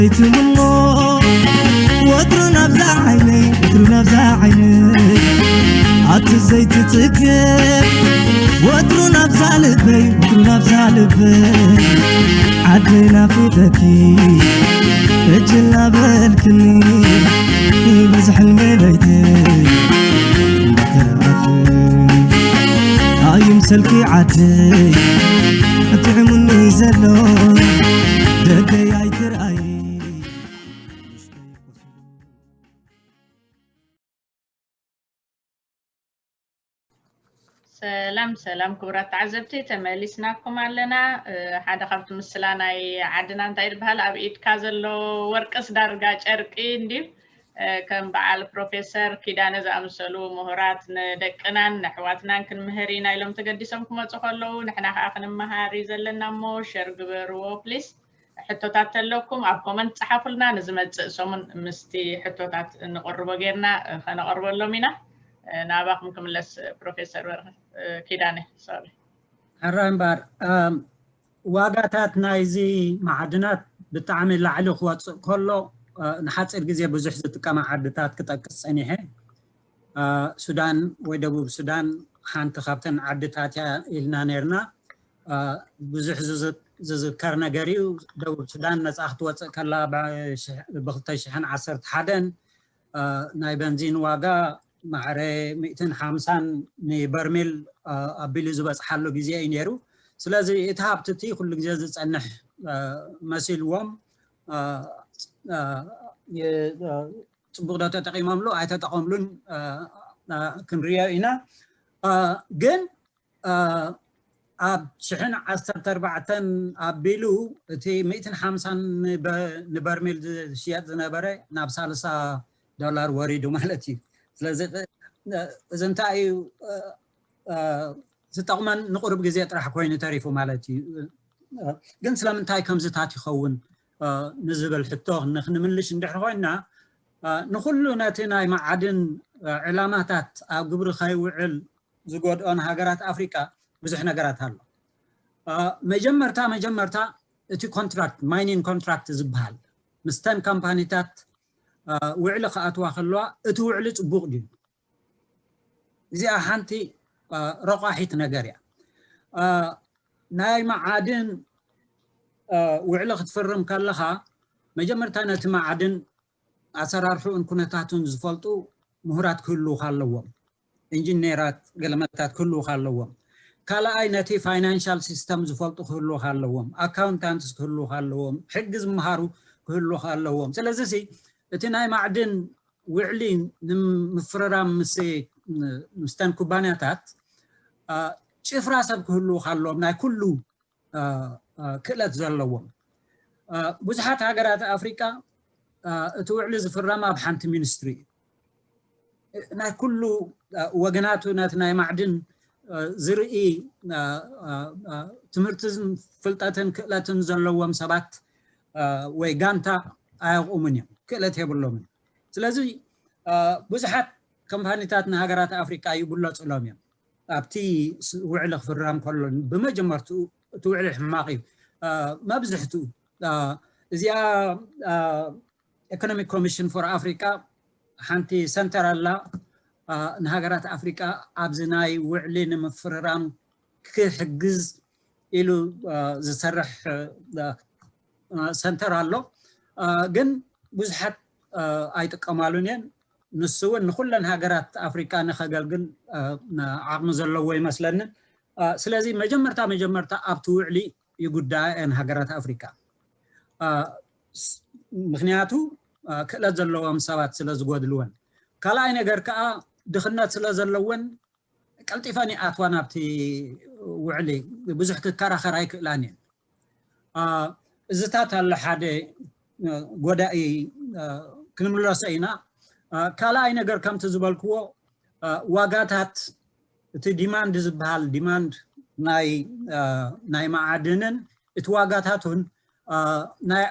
ዘይትምኖ ወትሩ ናብዛ ዓይነይ፣ ወትሩ ናብዛ ዓይነይ፣ ኣቲ ዘይትጽገ ወትሩ ናብዛ ልበይ፣ ወትሩ ናብዛ ልበይ፣ ዓደይ ናፊቐኪ እጅ እናበልክኒ፣ ብዙሕ ሕልሚ ለይተይ ኣይምሰልኪ ዓደይ፣ ጥዕሙኒ ዘሎ ደገይ ኣይትርኣይ። ሰላም ሰላም ክቡራት ተዓዘብቲ፣ ተመሊስናኩም ኣለና። ሓደ ካብቲ ምስላ ናይ ዓድና እንታይ ይበሃል፣ ኣብ ኢድካ ዘሎ ወርቅስ ዳርጋ ጨርቂ እንድዩ። ከም በዓል ፕሮፌሰር ኪዳነ ዝኣምሰሉ ምሁራት ንደቅናን ንኣሕዋትናን ክንምህር ኢና ኢሎም ተገዲሶም ክመፁ ከለዉ፣ ንሕና ከዓ ክንመሃር እዩ ዘለና እሞ ሸር ግበርዎ ፕሊስ። ሕቶታት ተለኩም ኣብ ኮመንት ፀሓፉልና፣ ንዝመፅእ ሰሙን ምስቲ ሕቶታት እንቕርቦ ጌርና ከነቕርበሎም ኢና። ናባኹም ክምለስ ፕሮፌሰር በርሀ፣ ኪዳነ፣ ሶሪ። ሕራይ እምበኣር፣ ዋጋታት ናይዚ መዓድናት ብጣዕሚ ላዕሊ ክወፅእ ከሎ፣ ንሓፂር ግዜ ብዙሕ ዝጥቀማ ዓድታት ክጠቅስ ፀኒሐ። ሱዳን ወይ ደቡብ ሱዳን ሓንቲ ካብተን ዓድታት እያ ኢልና ነይርና። ብዙሕ ዝዝከር ነገር እዩ። ደቡብ ሱዳን ነፃ ክትወፅእ ከላ ብክልተ ሽሕን ዓሰርተ ሓደን ናይ በንዚን ዋጋ ማዕረ ሚእትን ሓምሳን ንበርሜል ኣቢሉ ዝበፅሓሉ ግዜ እዩ ነይሩ። ስለዚ እቲ ሃብቲ እቲ ኩሉ ግዜ ዝፀንሕ መሲልዎም፣ ፅቡቕ ዶ ተጠቂሞምሉ ኣይተጠቐምሉን ክንሪኦ ኢና። ግን ኣብ ሽሕን ዓሰርተ ኣርባዕተን ኣቢሉ እቲ ሚእትን ሓምሳን ንበርሜል ዝሽየጥ ዝነበረ ናብ ሳልሳ ዶላር ወሪዱ ማለት እዩ። ስለዚ እዚ እንታይ እዩ ዝጠቕመን? ንቁሩብ ግዜ ጥራሕ ኮይኑ ተሪፉ ማለት እዩ። ግን ስለምንታይ ከምዝታት ይኸውን ንዝብል ሕቶ ንክንምልሽ እንድሕር ኮይና፣ ንኩሉ ነቲ ናይ መዓድን ዕላማታት ኣብ ግብሪ ከይውዕል ዝጎድኦ ንሃገራት ኣፍሪቃ ብዙሕ ነገራት ኣሎ። መጀመርታ መጀመርታ እቲ ኮንትራክት፣ ማይኒንግ ኮንትራክት ዝበሃል፣ ምስተን ካምፓኒታት ውዕሊ ክኣትዋ ከለዋ እቲ ውዕሊ ፅቡቕ ድዩ? እዚኣ ሓንቲ ረቋሒት ነገር እያ። ናይ መዓድን ውዕሊ ክትፍርም ከለኻ መጀመርታ ነቲ መዓድን ኣሰራርሕኡን ኩነታቱን ዝፈልጡ ምሁራት ክህልውኻ ኣለዎም። ኢንጂነራት ገለመታት ክህልውኻ ኣለዎም። ካልኣይ ነቲ ፋይናንሻል ሲስተም ዝፈልጡ ክህልውኻ ኣለዎም። ኣካውንታንትስ ክህልውኻ ኣለዎም። ሕጊ ዝመሃሩ ክህልውኻ ኣለዎም። ስለዚ እቲ ናይ ማዕድን ውዕሊ ንምፍርራም ምስ ምስተን ኩባንያታት ጭፍራ ሰብ ክህልውኻ ኣለዎም፣ ናይ ኩሉ ክእለት ዘለዎም። ብዙሓት ሃገራት ኣፍሪቃ እቲ ውዕሊ ዝፍረም ኣብ ሓንቲ ሚኒስትሪ እዩ። ናይ ኩሉ ወገናቱ ነቲ ናይ ማዕድን ዝርኢ ትምህርትን ፍልጠትን ክእለትን ዘለዎም ሰባት ወይ ጋንታ ኣየቕኡምን እዮም፣ ክእለት የብሎምን። ስለዚ ብዙሓት ከምፓኒታት ንሃገራት ኣፍሪቃ ይብለፁሎም እዮም። ኣብቲ ውዕሊ ክፍረም ከሎ ብመጀመርትኡ እቲ ውዕሊ ሕማቕ እዩ። መብዝሕትኡ እዚኣ ኢኮኖሚክ ኮሚሽን ፎር ኣፍሪቃ ሓንቲ ሰንተር ኣላ፣ ንሃገራት ኣፍሪቃ ኣብዚ ናይ ውዕሊ ንምፍርራም ክሕግዝ ኢሉ ዝሰርሕ ሰንተር ኣሎ። ግን ብዙሓት ኣይጥቀማሉን እየን። ንሱ እውን ንኩለን ሃገራት ኣፍሪቃ ንኸገልግል ዓቕሚ ዘለዎ ይመስለኒ። ስለዚ መጀመርታ መጀመርታ ኣብቲ ውዕሊ ይጉዳኣ እየን ሃገራት ኣፍሪቃ። ምክንያቱ ክእለት ዘለዎም ሰባት ስለ ዝጎድልወን። ካልኣይ ነገር ከዓ ድኽነት ስለ ዘለወን ቀልጢፈን ይኣትዋ ናብቲ ውዕሊ፣ ብዙሕ ክከራኸር ኣይክእላን እየን። እዚታት ኣሎ ሓደ ጎዳኢ፣ ክንምለሶ ኢና። ካልኣይ ነገር ከምቲ ዝበልክዎ ዋጋታት፣ እቲ ዲማንድ ዝበሃል፣ ዲማንድ ናይ መዓድንን እቲ ዋጋታቱን ናይ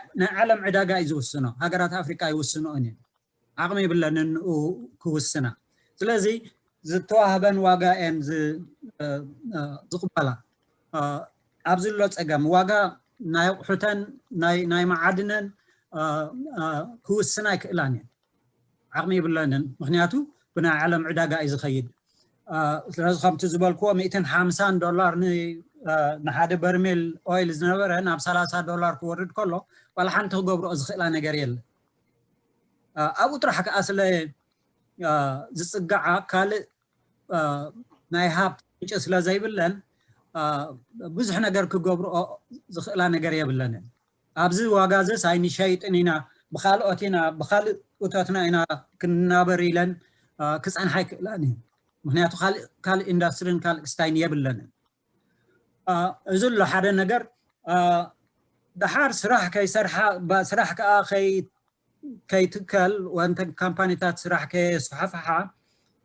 ዓለም ዕዳጋ እዩ ዝውስኖ። ሃገራት ኣፍሪቃ ይውስንኦን እየን። ዓቕሚ የብለንን ንኡ ክውስና። ስለዚ ዝተዋህበን ዋጋ እየን ዝቕበላ። ኣብዚ ኣሎ ፀገም ዋጋ ናይ ኣቑሑተን ናይ መዓድነን ክውስና ኣይክእላን እየን። ዓቕሚ የብለንን። ምክንያቱ ብናይ ዓለም ዕዳጋ እዩ ዝኸይድ። ስለዚ ከምቲ ዝበልክዎ ሚእትን ሓምሳን ዶላር ንሓደ በርሜል ኦይል ዝነበረ ናብ ሰላሳ ዶላር ክወርድ ከሎ ዋላ ሓንቲ ክገብርኦ ዝኽእላ ነገር የለ። ኣብኡ ጥራሕ ከዓ ስለ ዝፅጋዓ ካልእ ናይ ሃብቲ ምንጪ ስለ ዘይብለን ብዙሕ ነገር ክገብርኦ ዝኽእላ ነገር የብለንን። ኣብዚ ዋጋ ዘስ ኣይንሸይጥን ኢና፣ ብካልኦት ኢና፣ ብካልእ እቶትና ኢና ክንናበር ኢለን ክፀንሓ ኣይክእላን እዩ። ምክንያቱ ካልእ ኢንዱስትሪን ካልእ ክስታይን የብለንን። እዚ ኣሎ ሓደ ነገር። ደሓር ስራሕ ከይሰርሓ ስራሕ ከዓ ከይትከል ወንተ ካምፓኒታት ስራሕ ከየስፋሕፍሓ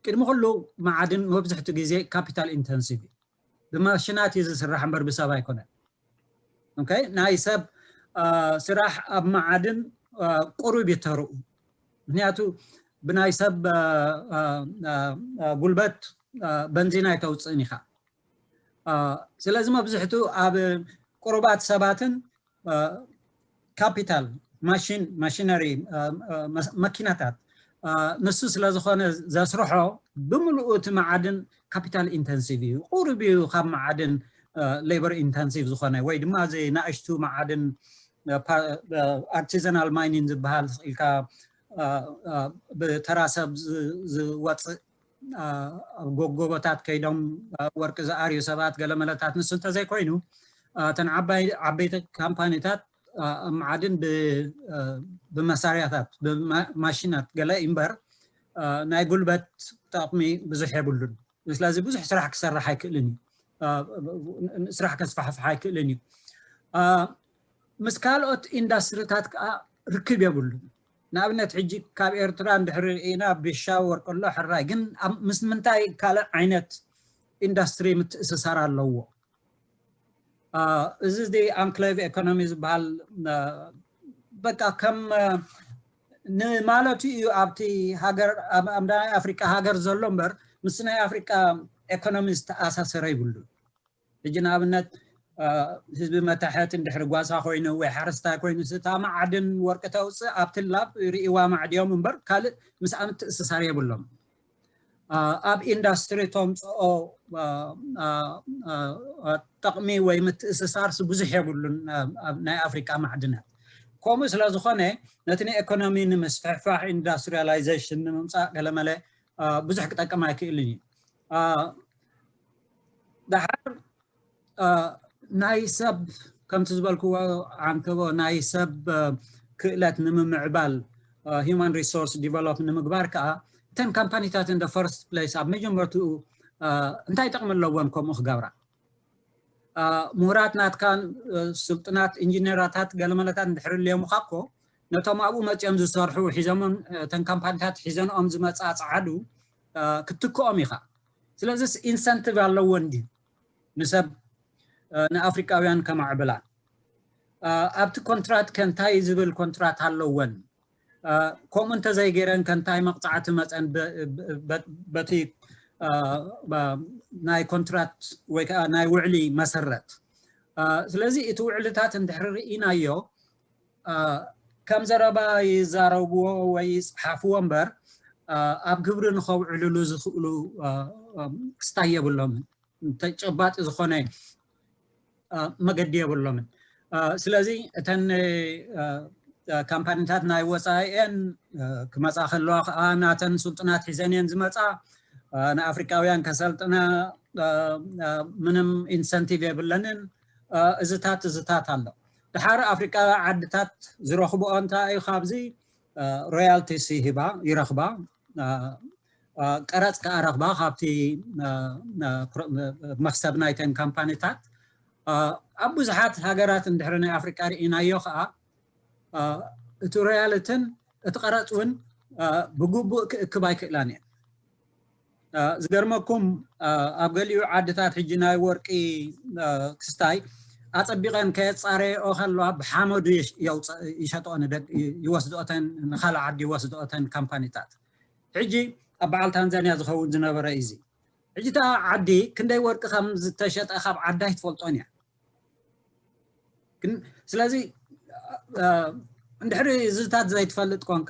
ቅድሚ ኩሉ መዓድን መብዝሕቱ ግዜ ካፒታል ኢንተንሲቭ እዩ። ብማሽናት እዩ ዝስራሕ እምበር ብሰብ ኣይኮነን። ናይ ሰብ ስራሕ ኣብ መዓድን ቁሩብ ይተርኡ። ምክንያቱ ብናይ ሰብ ጉልበት በንዚን ኣይተውፅእን ኢኻ። ስለዚ መብዝሕቱ ኣብ ቁሩባት ሰባትን ካፒታል ማሽን ማሽነሪ መኪናታት ንሱ ስለ ዝኾነ ዘስርሖ ብምልኡ እቲ መዓድን ካፒታል ኢንተንሲቭ እዩ። ቁሩብ እዩ ካብ መዓድን ሌበር ኢንተንሲቭ ዝኾነ ወይ ድማ እዚ ናእሽቱ መዓድን ኣርቲዘናል ማይኒን ዝበሃል ኢልካ ብተራ ሰብ ዝወፅእ ኣብ ጎጎቦታት ከይዶም ወርቂ ዝኣርዩ ሰባት ገለመለታት ንሱ እንተዘይኮይኑ እተን ዓበይቲ ካምፓኒታት ኣብ መዓድን ብመሳርያታት ብማሽናት ገለ እምበር ናይ ጉልበት ጠቕሚ ብዙሕ የብሉን። ስለዚ ብዙሕ ስራሕ ክሰርሕ ኣይክእልን እዩ። ስራሕ ከስፋሕፍሕ ኣይክእልን እዩ። ምስ ካልኦት ኢንዳስትሪታት ከዓ ርክብ የብሉን። ንኣብነት ሕጂ ካብ ኤርትራ እንድሕሪ ርኢና ቢሻ ወርቂ ኣሎ ሕራይ ግን ምስ ምንታይ ካልእ ዓይነት ኢንዳስትሪ ምትእስሳር ኣለዎ? እዚ ኣንክሌቭ ኤኮኖሚ ዝበሃል በቃ ከም ንማለቱ እዩ ኣብቲ ሃገር ኣብ ናይ ኣፍሪቃ ሃገር ዘሎ እምበር ምስ ናይ ኣፍሪቃ ኤኮኖሚ ዝተኣሳሰረ ይብሉ። ሕጂ ንኣብነት ህዝቢ መታሕት እንድሕሪ ጓሳ ኮይኑ ወይ ሓረስታይ ኮይኑ ስታ መዓድን ወርቂ ተውፅእ ኣብቲ ላብ ርእይዋ ማዕድዮም እምበር ካልእ ምስኣ ምትእስሳር የብሎም። ኣብ ኢንዳስትሪ ተምፅኦ ጠቕሚ ወይ ምትእስሳርስ ብዙሕ የብሉን ናይ ኣፍሪቃ ማዕድናት። ከምኡ ስለ ዝኾነ ነቲ ንኤኮኖሚ ንምስፍሕፋሕ ኢንዳስትሪያላይዜሽን ንምምፃእ ገለመለ ብዙሕ ክጠቅም ኣይክእልን እዩ። ደሓር ናይ ሰብ ከምቲ ዝበልክዎ ዓንተቦ ናይ ሰብ ክእለት ንምምዕባል human resource develop ንምግባር ከዓ እተን ካምፓኒታት in the first place ኣብ መጀመርትኡ እንታይ ጥቕሚ ኣለዎን ከምኡ ክገብራ? ምሁራት ናትካን ስልጡናት ኢንጂነራታት ገለመለታት እንድሕር ልዮምካ እኮ ነቶም ኣብኡ መፅኦም ዝሰርሑ ሒዞምን እተን ካምፓኒታት ሒዘንኦም ዝመፃ ፀዓዱ ክትክኦም ኢኻ። ስለዚስ ኢንሰንቲቭ ኣለዎ እንድዩ ንሰብ ንኣፍሪቃውያን ከማዕብላ? ኣብቲ ኮንትራት ከ እንታይ ዝብል ኮንትራት ኣለወን? ከምኡ እንተዘይገይረን ከ እንታይ መቕፃዕቲ መፀን በቲ ናይ ኮንትራት ወይ ከዓ ናይ ውዕሊ መሰረት? ስለዚ እቲ ውዕልታት እንድሕሪ ርኢናዮ ከም ዘረባ ይዛረብዎ ወይ ይፅሓፍዎ እምበር ኣብ ግብሪ ንኸውዕልሉ ዝኽእሉ ክስታይ የብሎምን። ተጨባጢ ዝኾነ መገዲ የብሎምን። ስለዚ እተን ካምፓኒታት ናይ ወፃኢ እየን ክመፃ ከለዋ ከዓ ናተን ስልጡናት ሒዘን እየን ዝመፃ። ንኣፍሪቃውያን ከሰልጥና ምንም ኢንሰንቲቭ የብለንን። እዝታት እዝታት ኣሎ። ድሓር ኣፍሪቃ ዓድታት ዝረኽብኦ እንታይ እዩ? ካብዚ ሮያልቲስ ይህባ ይረኽባ፣ ቀረፅ ከዓ ረኽባ ካብቲ መክሰብ ናይተን ካምፓኒታት። ኣብ ብዙሓት ሃገራት እንድሕሪ ናይ ኣፍሪቃ ርኢናዮ ከዓ እቲ ሮያልትን እቲ ቀረፅ እውን ብግቡእ ክእክብ ኣይክእላን እየን። ዝገርመኩም ኣብ ገሊኡ ዓድታት ሕጂ ናይ ወርቂ ክስታይ ኣፀቢቐን ከየፃረየኦ ከለዋ ብሓመዱ ይሸጥኦ ይወስድኦተን ንካልእ ዓዲ ይወስድኦተን ካምፓኒታት። ሕጂ ኣብ በዓል ታንዛንያ ዝኸውን ዝነበረ እዚ ሕጂ እታ ዓዲ ክንደይ ወርቂ ከም ዝተሸጠ ካብ ዓዳ ኣይትፈልጦን እያ። ስለዚ እንድሕሪ እዚታት ዘይትፈልጥ ኮንካ፣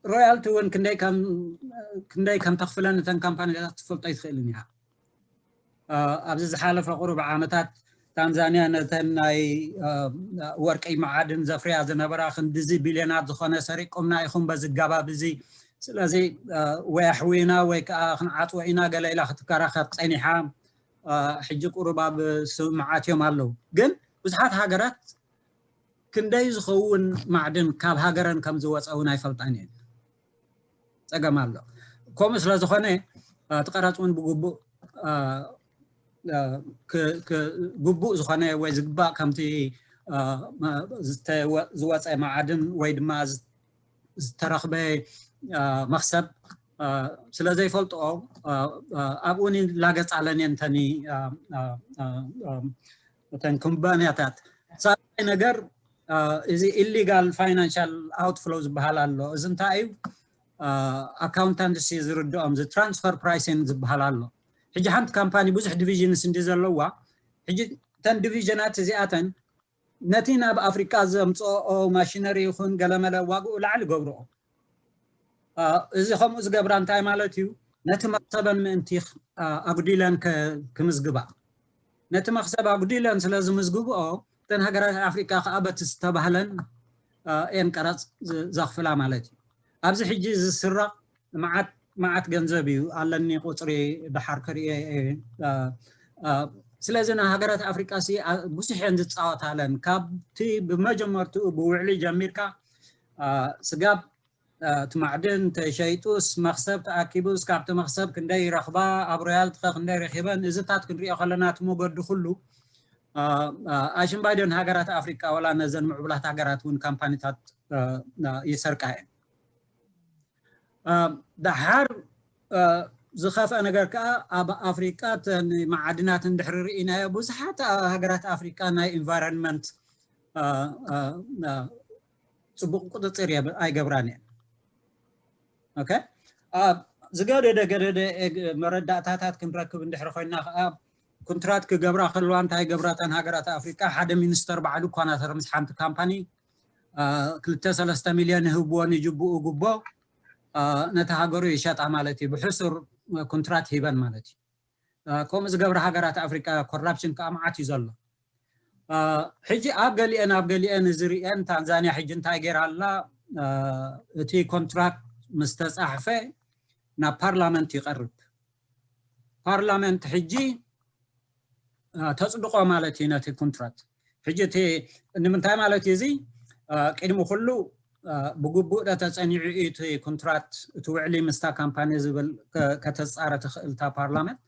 ሮያልቲ እውን ክንደይ ከም ክንደይ ከም ተኽፍለን እተን ካምፓኒታት ትፈልጦ ኣይትኽእልን ኢኻ። ኣብዚ ዝሓለፈ ቁሩብ ዓመታት ታንዛንያ ነተን ናይ ወርቂ መዓድን ዘፍርያ ዝነበራ ክንድዚ ቢልዮናት ዝኾነ ሰሪቆምና ኢኹም በዚ ኣገባብ እዚ፣ ስለዚ ወይ ኣሕዊና ወይ ከዓ ክንዓፅዎ ኢና ገለ ኢላ ክትከራኸር ፀኒሓ። ሕጂ ቁሩብ ኣብ ስምምዓት እዮም ኣለዉ። ግን ብዙሓት ሃገራት ክንደይ ዝኸውን ማዕድን ካብ ሃገረን ከም ዝወፀ እውን ኣይፈልጣን እየን። ፀገም ኣሎ። ከምኡ ስለ ዝኾነ እቲ ቀረፅ እውን ብግቡእ ግቡእ ዝኾነ ወይ ዝግባእ ከምቲ ዝወፀ ማዕድን ወይ ድማ ዝተረኽበ መኽሰብ ስለ ዘይፈልጥኦ ኣብኡ እውን ይላገፃለን እየን እተን እተን ኩባንያታት። ሳልሳይ ነገር እዚ ኢሊጋል ፋይናንሻል ኣውትፍሎው ዝበሃል ኣሎ። እዚ እንታይ እዩ? ኣካውንታንትስ ዝርድኦም እዚ ትራንስፈር ፕራይሲንግ ዝበሃል ኣሎ። ሕጂ ሓንቲ ካምፓኒ ብዙሕ ዲቪዥንስ እንዲ ዘለዋ ሕጂ እተን ዲቪዥናት እዚኣተን ነቲ ናብ ኣፍሪቃ ዘምፅኦ ማሽነሪ ይኹን ገለመለ ዋግኡ ላዕሊ ገብርኦ። እዚ ከምኡ ዝገብራ እንታይ ማለት እዩ? ነቲ መክሰበን ምእንቲ ኣጉዲለን ክምዝግባ፣ ነቲ መክሰብ ኣጉዲለን ስለ ዝምዝግብኦ እተን ሃገራት ኣፍሪቃ ከዓ በቲ ዝተባህለን እየን ቀረፅ ዘኽፍላ ማለት እዩ። ኣብዚ ሕጂ ዝስረቕ መዓት መዓት ገንዘብ እዩ ኣለኒ፣ ቁፅሪ ደሓር ክርእዮ እየ። ስለዚ ንሃገራት ኣፍሪቃ ሲ ብዙሕ እየን ዝፃወታለን። ካብቲ ብመጀመርትኡ ብውዕሊ ጀሚርካ ስጋብ እቲ ማዕድን ተሸይጡስ መኽሰብ ተኣኪቡስ ካብቲ መኽሰብ ክንደይ ይረኽባ፣ ኣብ ሮያልቲ ኸ ክንደይ ረኺበን፣ እዚታት ክንሪኦ ከለና እቲ መገዲ ኩሉ ኣሽንባይደን ሃገራት ኣፍሪቃ ወላ ነዘን ምዕቡላት ሃገራት እውን ካምፓኒታት ይሰርቃ እየን። ደሓር ዝኸፍአ ነገር ከዓ ኣብ ኣፍሪቃ እተን መዓድናት እንድሕሪ ርኢናዮ ብዙሓት ሃገራት ኣፍሪቃ ናይ ኢንቫይሮንመንት ፅቡቅ ቁፅፅር ኣይገብራን እየን። ዝገደደ ገደደ መረዳእታታት ክንረክብ እንድሕሪ ኮይና ከዓ ኮንትራት ክገብራ ከለዋ እንታይ ገብራተን ሃገራት ኣፍሪቃ ሓደ ሚኒስተር ባዕሉ እኳ ናተር ምስ ሓንቲ ካምፓኒ ክልተ ሰለስተ ሚልዮን ይህብዎ ንጅብኡ ጉቦ ነቲ ሃገሩ ይሸጣ ማለት እዩ። ብሕሱር ኮንትራት ሂበን ማለት እዩ። ከምኡ ዝገብራ ሃገራት ኣፍሪቃ ኮራፕሽን ከዓ መዓት እዩ ዘሎ። ሕጂ ኣብ ገሊአን ኣብ ገሊአን እዚ ሪአን ታንዛንያ ሕጂ እንታይ ገይራ ኣላ? እቲ ኮንትራክት ምስ ተፃሕፈ ናብ ፓርላመንት ይቐርብ። ፓርላመንት ሕጂ ተፅድቆ ማለት እዩ ነቲ ኮንትራት። ሕጂ እቲ ንምንታይ ማለት እዩ እዚ? ቅድሚ ኩሉ ብግቡእ ዶ ተፀኒዑ እዩ እቲ ኮንትራት፣ እቲ ውዕሊ ምስታ ካምፓኒ ዝብል ከተፃረ ትኽእል እታ ፓርላመንት።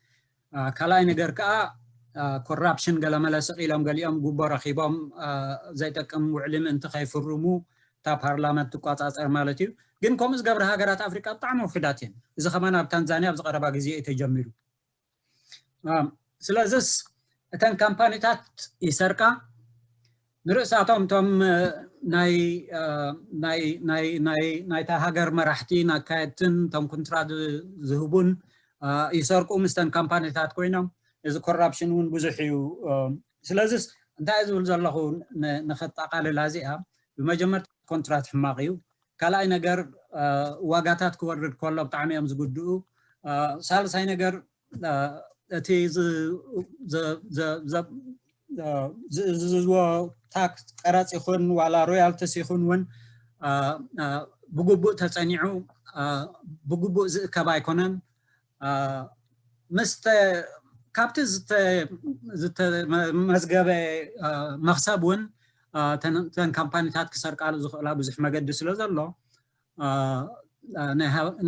ካልኣይ ነገር ከዓ ኮራፕሽን ገለመለ ስቕ ኢሎም ገሊኦም ጉቦ ረኺቦም ዘይጠቅም ውዕሊ ምእንቲ ከይፍርሙ እታ ፓርላመንት ትቆፃፀር ማለት እዩ። ግን ከምኡ ዝገብራ ሃገራት ኣፍሪቃ ብጣዕሚ ውሑዳት እየን። እዚ ከማን ኣብ ታንዛንያ ኣብዚ ቀረባ ግዜ እዩ ተጀሚሩ። ስለዚስ እተን ካምፓኒታት ይሰርቃ፣ ንርእሳቶም እቶም ናይ ናይታ ሃገር መራሕቲ ናካየድትን እቶም ኩንትራት ዝህቡን ይሰርቁ ምስተን ካምፓኒታት ኮይኖም፣ እዚ ኮራፕሽን እውን ብዙሕ እዩ። ስለዚስ እንታይ ዝብል ዘለኹ ንኸጠቓልላ እዚኣ፣ ብመጀመርታ ኮንትራት ሕማቕ እዩ። ካልኣይ ነገር ዋጋታት ክወርድ ከሎ ብጣዕሚ እዮም ዝጉድኡ። ሳልሳይ ነገር እቲ ዝእዝዝዎ ታክስ ቀረፅ ይኹን ዋላ ሮያልቲስ ይኹን እውን ብግቡእ ተፀኒዑ ብግቡእ ዝእከብ ኣይኮነን። ምስ ካብቲ ዝተመዝገበ መኽሰብ እውን እተን ካምፓኒታት ክሰርቃሉ ዝኽእላ ብዙሕ መገዲ ስለ ዘሎ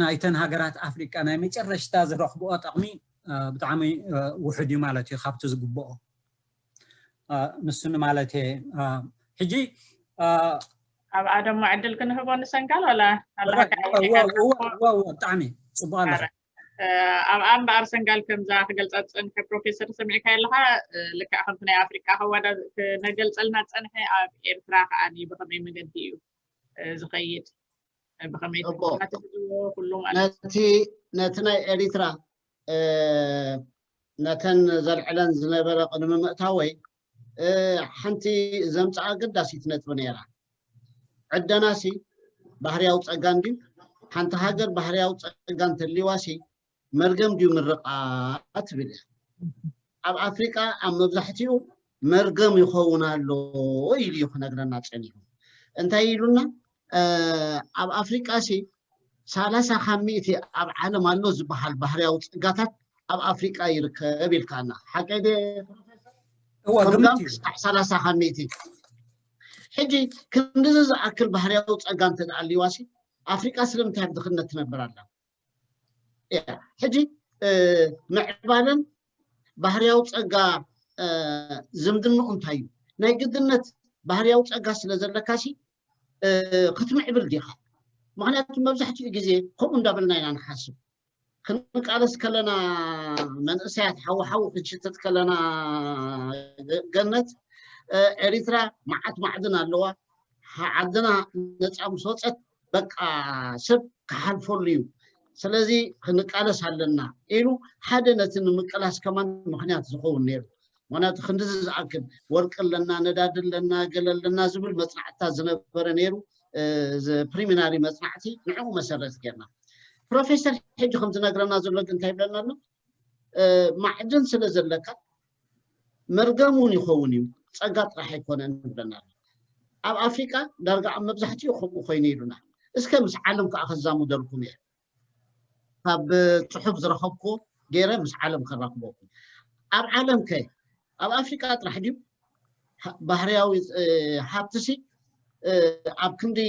ናይተን ሃገራት ኣፍሪቃ ናይ መጨረሽታ ዝረኽብኦ ጠቕሚ ብጣዕሚ ውሑድ እዩ ማለት እዩ ካብቲ ዝግብኦ። ንሱ ንማለት እየ። ሕጂ ኣብ ኣደሞ ዕድል ክንህቦ ንሰንጋል ዋላ ብጣዕሚ ፅቡቅ ኣለካ። ኣብኣ እምበኣር ሰንጋል ከምዛ ክገልፃ ዝፀንሐ ፕሮፌሰር ሰሚዕካ ኣለካ። ልክዕ ከምቲ ናይ ኣፍሪቃ ከዋዳ ክነገልፀልና ዝፀንሐ ኣብ ኤርትራ ከዓ ብከመይ መገዲ እዩ ዝኸይድ፣ ብከመይ ትሕዝዎ ኩሉ ማለት ነቲ ነቲ ናይ ኤሪትራ ነተን ዘልዕለን ዝነበረ ቅድሚ ምእታወይ ሓንቲ ዘምፅኣ ኣገዳሲት ነጥቢ ነይራ። ዕደናሲ ባህርያዊ ጸጋ እንድዩ። ሓንቲ ሃገር ባህርያዊ ጸጋ እንተልዋሲ መርገም ድዩ ምርቓ ትብል እያ። ኣብ ኣፍሪቃ ኣብ መብዛሕትኡ መርገም ይኸውን ኣሎ ኢሉ እዩ ክነግረና ጸኒሑ። እንታይ ኢሉና? ኣብ ኣፍሪቃ ሲ ሰላሳ ካብ ሚእቲ ኣብ ዓለም ኣሎ ዝበሃል ባህርያዊ ጸጋታት ኣብ ኣፍሪቃ ይርከብ ኢልካና። ሓቀይ ደ እዋ ከምዛም ግምት እዩ። ክሳዕ ሰላሳ ካብ ሚእቲ። ሕጂ ክንድዚ ዝኣክል ባህርያዊ ጸጋ እንተ ደኣ ኣልዋሲ ኣፍሪቃ ስለምንታይ ኣብ ድኽነት ትነብር ኣላ? እያ። ሕጂ ምዕባለን ባህርያዊ ጸጋ ዝምድንኡ እንታይ እዩ? ናይ ግድነት ባህርያዊ ጸጋ ስለ ዘለካሲ ክትምዕብል ዲኻ? ምክንያቱ መብዛሕትኡ ግዜ ከምኡ እንዳበልና ኢና ንሓስብ። ክንቃለስ ከለና መንእሰያት ሓወሓዊ ክንሽትት ከለና ገነት ኤሪትራ መዓት ማዕድን ኣለዋ። ዓድና ነፃ ምስ ወፀት በቃ ሰብ ክሓልፈሉ እዩ። ስለዚ ክንቃለስ ኣለና ኢሉ ሓደ ነቲ ንምቅላስ ከማን ምክንያት ዝኸውን ነይሩ። ምክንያቱ ክንድዚ ዝኣክል ወርቂ ኣለና፣ ነዳዲ ኣለና፣ ገለ ኣለና ዝብል መፅናዕትታት ዝነበረ ነይሩ። ፕሪሚናሪ መፅናዕቲ ንዕኡ መሰረት ጌርና ፕሮፌሰር ሕጂ ከም ዝነግረና ዘሎ ግን እንታይ ይብለና ኣሎ? ማዕድን ስለ ዘለካ መርገም እውን ይኸውን እዩ፣ ፀጋ ጥራሕ ኣይኮነን ይብለና ኣሎ። ኣብ ኣፍሪቃ ዳርጋ ኣብ መብዛሕትኡ ከምኡ ኮይኑ ኢሉና። እስከ ምስ ዓለም ከዓ ከዛሙደልኩም እየ፣ ካብ ፅሑፍ ዝረኸብኩዎ ገይረ ምስ ዓለም ከራኽበኩም። ኣብ ዓለም ከ ኣብ ኣፍሪቃ ጥራሕ ድዩ ባህርያዊ ሃብትሲ ኣብ ክንዲ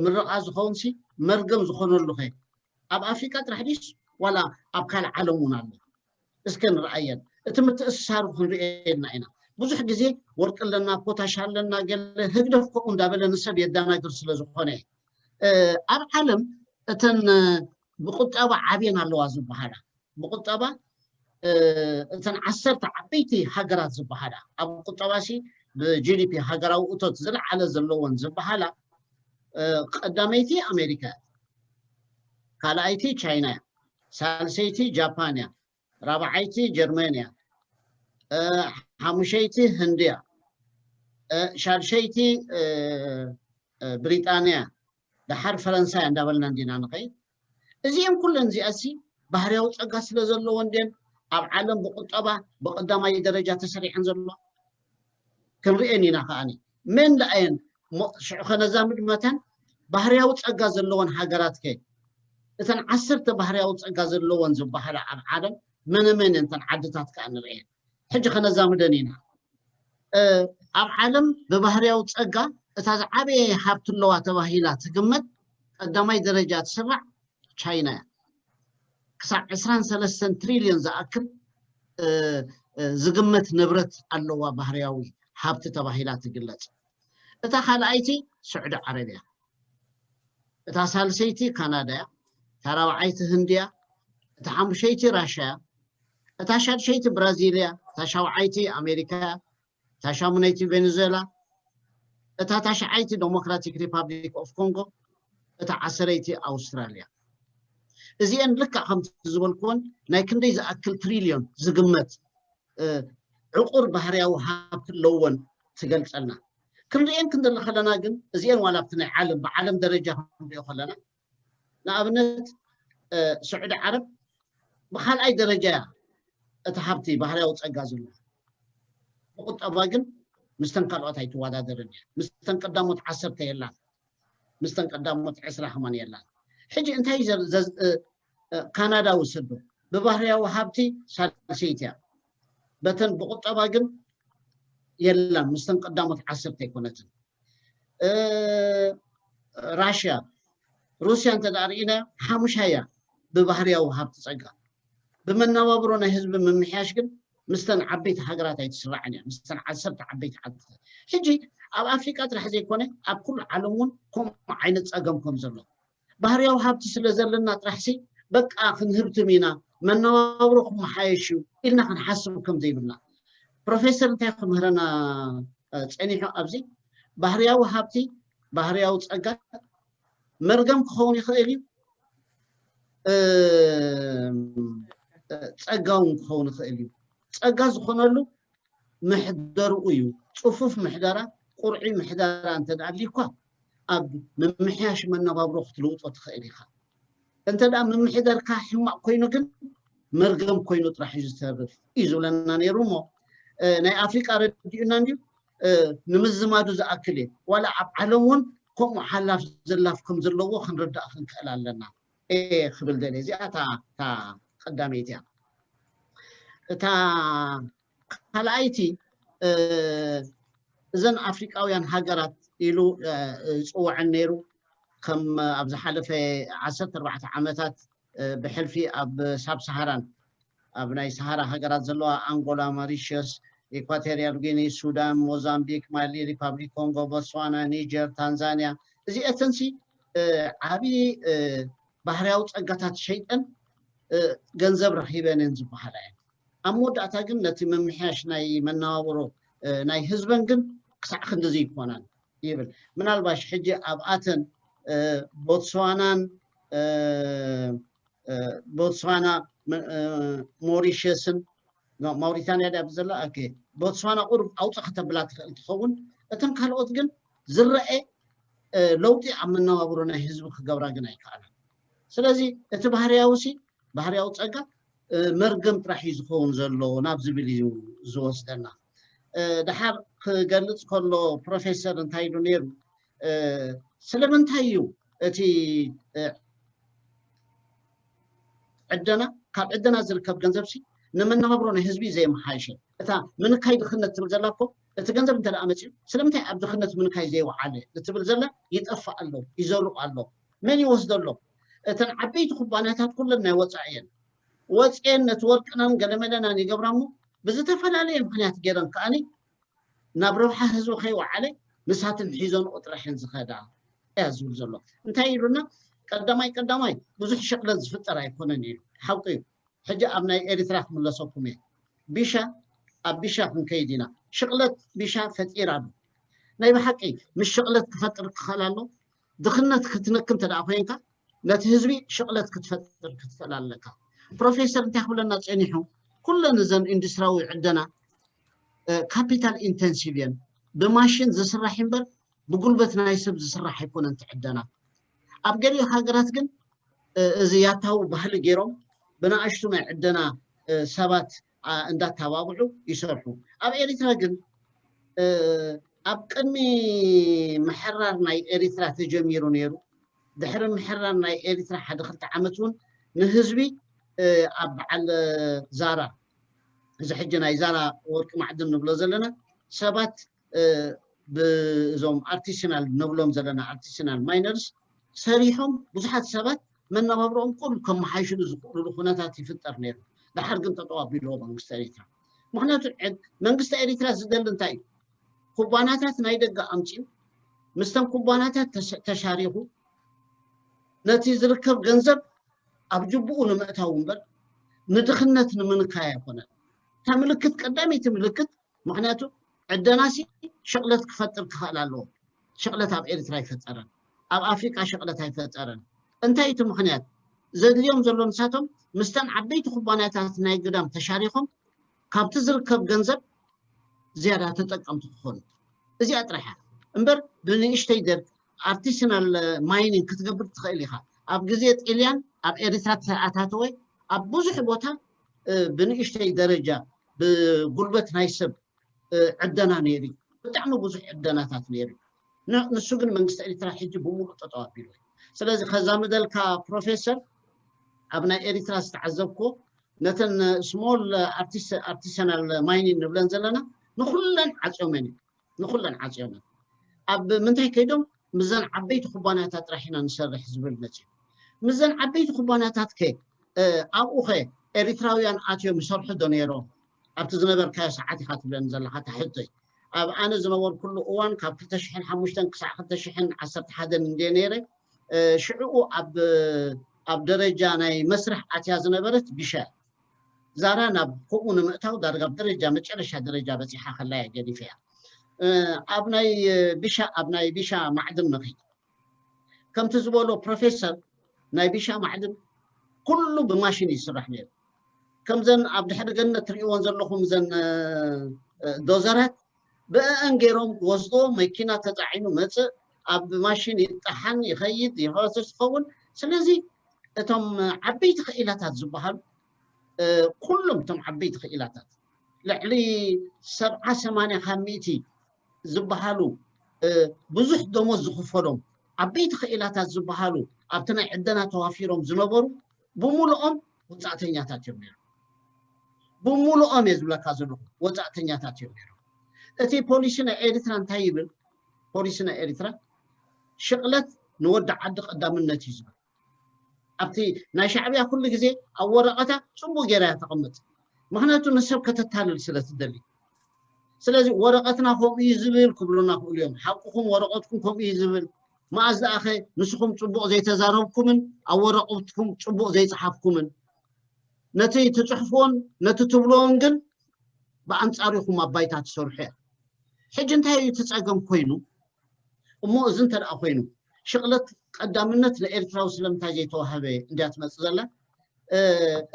ምርቓ ዝኸውን ሲ መርገም ዝኾነሉ ከ ኣብ ኣፍሪቃ ጥራሕ ድዩስ ዋላ ኣብ ካልእ ዓለም እውን ኣሎ? እስከ ንርኣየን። እቲ ምትእስሳሩ ክንርኤና ኢና። ብዙሕ ግዜ ወርቂ ኣለና፣ ፖታሽ ኣለና፣ ገለ ህግደፍ ከምኡ እንዳበለ ንሰብ የዳናግር ስለ ዝኾነ ኣብ ዓለም እተን ብቁጠባ ዓብየን ኣለዋ ዝበሃላ ብቁጠባ እተን ዓሰርተ ዓበይቲ ሃገራት ዝበሃላ ኣብ ቁጠባሲ ብጂዲፒ ሃገራዊ እቶት ዝለዓለ ዘለወን ዝበሃላ ቀዳመይቲ ኣሜሪካ እያ፣ ካልኣይቲ ቻይና እያ፣ ሳልሰይቲ ጃፓን እያ፣ ራብዓይቲ ጀርመን እያ፣ ሓሙሸይቲ ህንድ እያ፣ ሻድሸይቲ ብሪጣንያ፣ ደሓር ፈረንሳይ እንዳበልና እንዲና ንኸይድ። እዚአን ኩለን እዚኣሲ ባህርያዊ ጸጋ ስለ ዘለወን ድየን ኣብ ዓለም ብቁጠባ ብቀዳማይ ደረጃ ተሰሪዐን ዘለዋ? ክንሪኤን ኢና ከኣኒ። መን ደኣየን ሽዑ ከነዛምድ መታን ባህርያዊ ጸጋ ዘለወን ሃገራት ከ እተን ዓሰርተ ባህርያዊ ጸጋ ዘለወን ዝበሃላ ኣብ ዓለም መነመን እተን ዓድታት ከኣ ንርኤን። ሕጂ ከነዛምደን ኢና። ኣብ ዓለም ብባህርያዊ ጸጋ እታ ዝዓበየ ሃብቲ ኣለዋ ተባሂላ ትግመት ቀዳማይ ደረጃ ትስራዕ ቻይና እያ። ክሳዕ ዕስራን ሰለስተን ትሪልዮን ዝኣክል ዝግመት ንብረት ኣለዋ ባህርያዊ ሃብቲ ተባሂላ ትግለጽ። እታ ካልኣይቲ ስዑዲ ዓረብ እያ። እታ ሳልሰይቲ ካናዳ እያ። እታ ራብዓይቲ ህንድ እያ። እታ ሓሙሸይቲ ራሽያ እያ። እታ ሻድሸይቲ ብራዚል እያ። እታ ሻውዓይቲ ኣሜሪካ እያ። እታ ሻሙነይቲ ቬኔዙዌላ፣ እታ ታሽዓይቲ ዴሞክራቲክ ሪፓብሊክ ኦፍ ኮንጎ፣ እታ ዓሰርይቲ ኣውስትራልያ። እዚአን ልክዕ ከምቲ ዝበልክወን ናይ ክንደይ ዝኣክል ትሪልዮን ዝግመት ዕቁር ባህርያዊ ሃብቲ ኣለወን ትገልጸልና። ክንሪኤን ክንደሊ ከለና ግን እዚአን ዋላ ኣብቲ ናይ ዓለም ብዓለም ደረጃ ክንሪኦ ከለና ንኣብነት ስዑዲ ዓረብ ብካልኣይ ደረጃ እያ እቲ ሃብቲ ባህርያዊ ጸጋ ዘሎ። ብቁጠባ ግን ምስተን ካልኦት ኣይትወዳደርን እያ። ምስተን ቀዳሞት ዓሰርተ የላን፣ ምስተን ቀዳሞት ዕስራ ከማን የላን። ሕጂ እንታይ ካናዳ ውሰዶ ብባህርያዊ ሃብቲ ሳልሰይቲ እያ። በተን ብቁጠባ ግን የላን፣ ምስተን ቀዳሞት ዓሰርተ ኣይኮነትን። ራሽያ ሩስያ እንተ ደኣ ርኢና ሓሙሻይ እያ ብባህርያዊ ሃብቲ ጸጋ። ብመነባብሮ ናይ ህዝቢ ምምሕያሽ ግን ምስተን ዓበይቲ ሃገራት ኣይትስራዕን እያ፣ ምስተን ዓሰርተ ዓበይቲ ዓድታት። ሕጂ ኣብ ኣፍሪቃ ጥራሕ ዘይኮነ ኣብ ኩሉ ዓለም እውን ከምኡ ዓይነት ጸገም ከም ዘሎ ባህርያዊ ሃብቲ ስለ ዘለና ጥራሕሲ በቃ ክንህብትም ኢና መነባብሮ ክመሓየሽ እዩ ኢልና ክንሓስብ ከም ዘይብልና ፕሮፌሰር እንታይ ክምህረና ፀኒሑ ኣብዚ ባህርያዊ ሃብቲ ባህርያዊ ፀጋ መርገም ክኸውን ይኽእል እዩ፣ ፀጋ እውን ክኸውን ይኽእል እዩ። ፀጋ ዝኾነሉ ምሕደርኡ እዩ። ፅፉፍ ምሕደራ፣ ቁርዒ ምሕደራ እንተ ደኣ ኣልዩኳ ኣብ ምምሕያሽ መነባብሮ ክትልውጦ ትኽእል ኢኻ። እንተ ደኣ ምምሕዳርካ ሕማቕ ኮይኑ ግን መርገም ኮይኑ ጥራሕ እዩ ዝተርፍ እዩ ዝብለና ነይሩ። እሞ እ፣ ናይ ኣፍሪቃ ረዲኡና እንድዩ፣ እ፣ ንምዝማዱ ዝኣክል እዩ። ዋላ ኣብ ዓለም እውን ከምኡ ሓላፍ ዘላፍ ከም ዘለዎ ክንርዳእ ክንክእል ኣለና። እየ ክብል ደልየ። እዚኣ እታ እታ ቀዳመይቲ እያ። እታ ካልኣይቲ፣ እ፣ እዘን ኣፍሪቃውያን ሃገራት ኢሉ፣ እ፣ ዝፅውዐን ነይሩ። ከም ኣብ ዝሓለፈ ዓሰርተ ኣርባዕተ ዓመታት፣ እ፣ ብሕልፊ ኣብ ሳብ ሰሃራን ኣብ ናይ ሰሃራ ሃገራት ዘለዋ ኣንጎላ፣ ማሪሽስ፣ ኢኳቶሪያል ጊኒ፣ ሱዳን፣ ሞዛምቢክ፣ ማሊ፣ ሪፓብሊክ ኮንጎ፣ ቦትስዋና፣ ኒጀር፣ ታንዛንያ፣ እዚኣተንሲ፣ እ፣ ዓብዪ፣ እ፣ ባህርያዊ ጸጋታት ሸይጠን፣ እ፣ ገንዘብ ረኺበን እየን ዝበሃላ እየን። ኣብ መወዳእታ ግን ነቲ ምምሕያሽ ናይ መነባብሮ፣ እ፣ ናይ ህዝበን ግን ክሳዕ ክንድዚ ይኮናን ይብል። ምናልባሽ ሕጂ ኣብኣተን፣ እ፣ ቦትስዋናን፣ እ፣ እ፣ ቦትስዋና፣ ም-፣ እ፣ ሞሪሸስን፣ ኖ፣ ማውሪታንያ ድያ ብዘላ? ኦኬ። ቦትስዋና ቁሩብ ኣውፅእ ከተብላ ትኽእል ትኸውን። እተን ካልኦት ግን ዝረአ፣ እ፣ ለውጢ ኣብ መነባብሮ ናይ ህዝቢ ክገብራ ግን ኣይከኣላን። ስለዚ እቲ ባህርያዊ ሲ፣ ባህርያዊ ጸጋ፣ እ፣ መርገም ጥራሕ እዩ ዝኸውን ዘሎ ናብ ዝብል እዩ ዝወስደና። እ፣ ደሓር ክገልጽ ከሎ ፕሮፌሰር እንታይ ኢሉ ነይሩ? እ፣ ስለምንታይ እዩ እቲ፣ እ፣ ዕደና፣ ካብ ዕደና ዝርከብ ገንዘብ ሲ ንመነባብሮ ናይ ህዝቢ ዘየመሓየሸ? እታ ምንካይ ድኽነት ትብል ዘላ እኮ፣ እቲ ገንዘብ እንተ ደኣ መጺኡ፣ ስለምንታይ ኣብ ድኽነት ምንካይ ዘይወዓለ? እትብል ዘላ ይጠፍእ ኣሎ፣ ይዘርቕ ኣሎ። መን ይወስዶ ኣሎ? እተን ዓበይቲ ኩባንያታት ኩለን ናይ ወጻኢ እየን። ወጺኤን ነቲ ወርቅናን ገለመለናን ይገብራ እሞ፣ ብዝተፈላለየ ምኽንያት ገይረን ከኣኒ ናብ ረብሓ ህዝቢ ከይወዓለ ንሳተን ሒዞንኦ ጥራሕ እየን ዝኸዳ እያ ዝብል ዘሎ። እንታይ ኢሉና? ቀዳማይ ቀዳማይ ብዙሕ ሽቕለት ዝፍጠር ኣይኮነን ኢሉ። ሓቁ እዩ። ሕጂ ኣብ ናይ ኤሪትራ ክምለሰኩም እየ። ቢሻ፣ ኣብ ቢሻ ክንከይድ ኢና። ሽቕለት ቢሻ ፈጢራ ኣሎ። ናይ ብሓቂ ምስ ሽቕለት ክፈጥር ክኽእል ኣሎ። ድኽነት ክትነክ እንተ ደኣ ኮይንካ፣ ነቲ ህዝቢ ሽቕለት ክትፈጥር ክትኽእል ኣለካ። ፕሮፌሰር እንታይ ክብለና ጸኒሑ? ኩለን እዘን ኢንዱስትሪያዊ ዕደና፣ እ፣ ካፒታል ኢንተንሲቭ እየን። ብማሽን ዝስራሕ እምበር ብጉልበት ናይ ሰብ ዝስራሕ ኣይኮነን እቲ ዕደና። ኣብ ገሊኡ ሃገራት ግን፣ እ፣ እዚ ያታዊ ባህሊ ገይሮም ብንኣሽቱ ናይ ዕደና፣ እ፣ ሰባት፣ ኣ፣ እንዳተባብዑ ይሰርሑ። ኣብ ኤሪትራ ግን፣ እ፣ ኣብ ቅድሚ ምሕራር ናይ ኤሪትራ ተጀሚሩ ነይሩ። ድሕሪ ምሕራር ናይ ኤሪትራ ሓደ ክልተ ዓመት እውን ንህዝቢ፣ እ፣ ኣብ በዓል ዛራ፣ እዚ ሕጂ ናይ ዛራ ወርቂ ማዕድን ንብሎ ዘለና ሰባት፣ እ፣ ብእዞም ኣርቲሰናል ንብሎም ዘለና ኣርቲሰናል ማይነርስ ሰሪሖም ብዙሓት ሰባት መነባብሮኦም ቁሩብ ከመሓይሽሉ ዝኽእሉሉ ኩነታት ይፍጠር ነይሩ። ደሓር ግን ጠጠው ኣቢልዎ መንግስቲ ኤሪትራ። ምኽንያቱ ዕድ-፣ መንግስቲ ኤሪትራ ዝደሊ እንታይ እዩ? ኩባናታት ናይ ደገ ኣምጺኡ፣ ምስተን ኩባናታት ተሸ-፣ ተሻሪኹ፣ ነቲ ዝርከብ ገንዘብ ኣብ ጅቡኡ ንምእታው እምበር፣ ንድኽነት ንምንካይ ኣይኮነን። እታ ምልክት፣ ቀዳመይቲ ምልክት፣ ምኽንያቱ ዕደናሲ ሽቕለት ክፈጥር ክኽእል ኣለዎ። ሽቕለት ኣብ ኤሪትራ ኣይፈጠረን። ኣብ ኣፍሪቃ ሽቕለት ኣይፈጠረን። እንታይ እቲ ምኽንያት? ዘድልዮም ዘሎ ንሳቶም፣ ምስተን ዓበይቲ ኩባንያታት ናይ ግዳም ተሻሪኾም፣ ካብቲ ዝርከብ ገንዘብ ዝያዳ ተጠቀምቲ ክኾኑ። እዚኣ ጥራሕ እያ። እምበር ብንእሽተይ ደርግ ኣርቲሰናል ማይኒንግ ክትገብር ትኽእል ኢኻ። ኣብ ግዜ ጥልያን ኣብ ኤሪትራ ተኣታተወ፣ ኣብ ብዙሕ ቦታ፣ እ፣ ብንእሽተይ ደረጃ ብጉልበት ናይ ሰብ፣ እ፣ ዕደና ነይሩ እዩ። ብጣዕሚ ብዙሕ ዕደናታት ነይሩ እዩ። ን-፣ ንሱ ግን መንግስቲ ኤሪትራ ሕጂ ብምሉእ ጠጠው ኣቢሉ እዩ። ስለዚ ከዛምደልካ ፕሮፌሰር፣ ኣብ ናይ ኤሪትራ ዝተዓዘብኩዎ፣ ነተን ስሞል ኣርቲስ-፣ ኣርቲሰናል ማይኒንግ ንብለን ዘለና ንኹለን ዓጽዮመን እዩ። ንኹለን ዓጽዮመን። ኣብ ምንታይ ከይዶም? ምዘን ዓበይቲ ኩባንያታት ጥራሕ ኢና ንሰርሕ ዝብል መጽዩ። ምዘን ዓበይቲ ኩባንያታት ከ፣ እ፣ ኣብኡ ኸ ኤሪትራውያን ኣትዮም ይሰርሑ ዶ ነይሮም? ኣብቲ ዝነበርካዮ ሰዓት ኢኻ ትብለኒ ዘለኻ፣ እታ ሕቶይ። ኣብ ኣነ ዝነበርኩሉ እዋን ካብ ክልተ ሽሕን ሓሙሽተን ክሳዕ ክልተ ሽሕን ዓሰርተ ሓደን እንድየ ነይረ። እ፣ ሽዕኡ ኣብ፣ ኣብ ደረጃ ናይ መስርሕ ኣትያ ዝነበረት ቢሻ እያ። ዛራ ናብ ከምኡ ንምእታው ዳርጋ ኣብ ደረጃ፣ መጨረሻ ደረጃ በጺሓ ከላ እያ ገዲፈያ። እ፣ ኣብ ናይ ቢሻ፣ ኣብ ናይ ቢሻ ማዕድን ንኺድ። ከምቲ ዝበሎ ፕሮፌሰር፣ ናይ ቢሻ ማዕድን ኩሉ ብማሽን ይስራሕ ነይሩ። ከምዘን ኣብ ድሕሪ ገነት ትርእይዎን ዘለኹም ዘን፣ እ፣ እ፣ ዶዘራት ብእአን ገይሮም ወስዶ መኪና ተጻዒኑ መጽእ፣ ኣብ ማሽን ይጠሓን ይኸይድ ይኸስስ ዝኸውን። ስለዚ እቶም ዓበይቲ ክኢላታት ዝበሃሉ ኩሎም እቶም ዓበይቲ ክኢላታት ልዕሊ ሰብዓ ሰማንያ ካብ ሚእቲ ዝበሃሉ ብዙሕ ደሞዝ ዝኽፈሎም ዓበይቲ ክኢላታት ዝበሃሉ ኣብቲ ናይ ዕደና ተዋፊሮም ዝነበሩ ብምሉኦም ወፃእተኛታት እዮም ነይሮም። ብምሉኦም እየ ዝብለካ ዘለኹ ወፃእተኛታት እዮም ነይሮም። እቲ ፖሊሲ ናይ ኤርትራ እንታይ ይብል? ፖሊሲ ናይ ኤርትራ ሽቕለት ንወዲ ዓዲ ቀዳምነት እዩ ዝብል። ኣብቲ ናይ ሻዕብያ ኩሉ ግዜ ኣብ ወረቐታ ፅቡቅ ገይራ እያ ተቐምጥ። ምክንያቱ ንሰብ ከተታልል ስለ ትደሊ። ስለዚ ወረቐትና ከምኡ እዩ ዝብል ክብሉና ክእሉ እዮም። ሓቅኹም፣ ወረቐትኩም ከምኡ እዩ ዝብል። መኣዝ ደኣኸ ንስኹም ፅቡቅ ዘይተዛረብኩምን ኣብ ወረቐትኩም ፅቡቅ ዘይፀሓፍኩምን? ነቲ ትፅሕፍዎን ነቲ ትብልዎን ግን ብኣንፃር ኢኹም ኣብ ባይታ ትሰርሑ እያ። ሕጂ እንታይ እዩ እቲ ፀገም ኮይኑ? እሞ እዚ እንተ ደኣ ኮይኑ ሽቕለት ቀዳምነት ንኤርትራዊ ስለምንታይ ዘይተዋህበ እንድያ ትመፅእ ዘላ?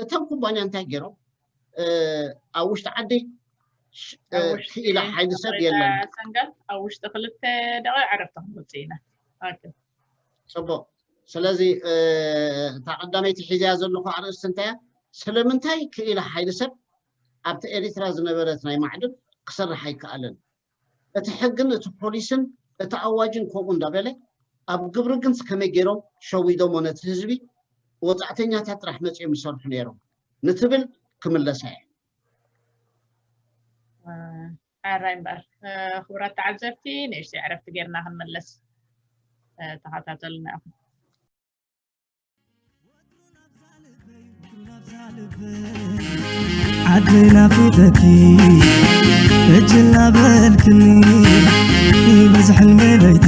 እተን ኩባንያ እንታይ ገይሮም? ኣብ ውሽጢ ዓዲ ክኢላ ሓይሊ ሰብ የለን። ሰንጋል ኣብ ውሽጢ ክልተ ደቂቕ ዕረፍቲ ክንወፅእ ኢና። ፅቡቅ። ስለዚ እታ ቀዳመይቲ ሒዘያ ዘለኹ ኣርእስቲ እንታይ እያ? ስለምንታይ ክኢላ ሓይሊ ሰብ ኣብቲ ኤሪትራ ዝነበረት ናይ ማዕድን ክሰርሕ ኣይከኣለን? እቲ ሕግን እቲ ፖሊስን እቲ ኣዋጅን ከምኡ እንዳበለ ኣብ ግብሪ ግን ከመይ ገይሮም ሸዊዶሞ ነቲ ህዝቢ? ወፃእተኛታት ጥራሕ መፂኦም ይሰርሑ ነይሮም ንትብል ክምለሳ እየ። ሕራይ እምበር ክቡራት ተዓዘብቲ ንእሽተይ ዕረፍቲ ጌርና ክንመለስ ተኸታተሉና ኢኹም። ዓዲ ናፊቐኪ እጅ እናበልክኒ ብዙሕ ሕልሚ ለይቲ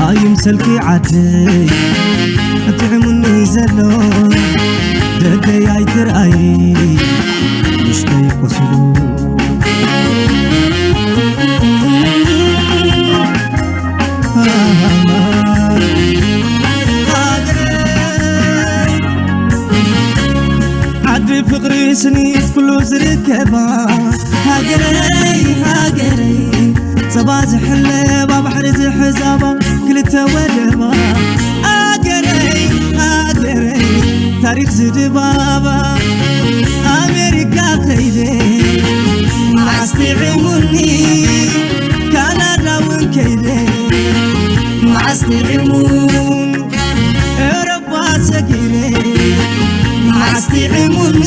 ኣይምሰልኪ ዓደይ ጥዕሙኒ ዘሎ ደገይ ኣይትርኣይ ውሽጠይ ቆሲሉ። ዓዲ ፍቕሪ ስኒት ኩሉ ዝርከባ ሃገረይ ሃገረይ ጸባ ዝሕለባ ባሕሪ ዝሕዛባ ክልተ ወደባ ሃገረይ ሃገረይ ታሪኽ ዝድባባ ኣሜሪካ ከይደ መዓስ ጥዒሙኒ ካናዳ እውን ከይደ መዓስ ጥዒሙን ኤውሮፓ ሰጊረ መዓስ ጥዒሙኒ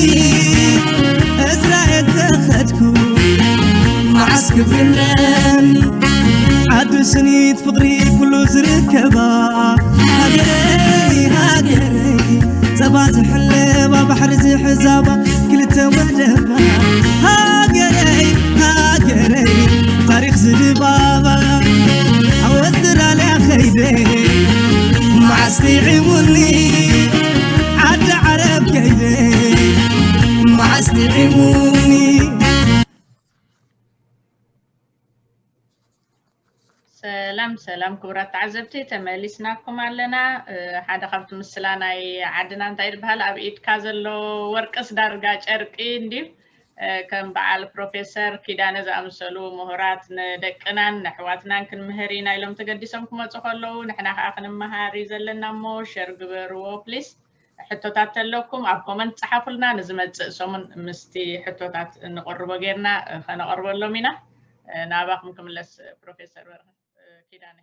እስራኤል ተኸድኩ መዓስ ክብርነኒ ዓዲ ስኒት ፍቕሪ ኩሉ ዝርከባ ሃገረይ ሃገረይ ጸባ ዝሕለባ ባሕሪ ዝሕዛባ ክልተ ወደባ ሃገረይ ሃገረይ ታሪኽ ዝድባባ ኣውስትራልያ ከይደ መዓስ ጥዒሙኒ ዓዲ ዓረብ ከይደ መዓስ ጥዒሙኒ። ሰላም ሰላም ክቡራት ተዓዘብቲ ተመሊስናኩም ኣለና። ሓደ ካብቲ ምስላ ናይ ዓድና እንታይ ዝበሃል ኣብ ኢድካ ዘሎ ወርቅስ ዳርጋ ጨርቂ እንድዩ። ከም በዓል ፕሮፌሰር ኪዳነ ዝኣመሰሉ ምሁራት ንደቅናን ነሕዋትናን ክንምህር ኢና ኢሎም ተገዲሶም ክመፁ ከለዉ ንሕና ከዓ ክንመሃር እዩ ዘለና እሞ ሸር ግበርዎ ፕሊስ። ሕቶታት ተለኩም ኣብ ኮመንት ፀሓፉልና ንዝመፅእ ሰሙን ምስቲ ሕቶታት እንቆርቦ ጌርና ከነቆርበሎም ኢና። ናባኹም ክምለስ ፕሮፌሰር በርሀ ኪዳነ።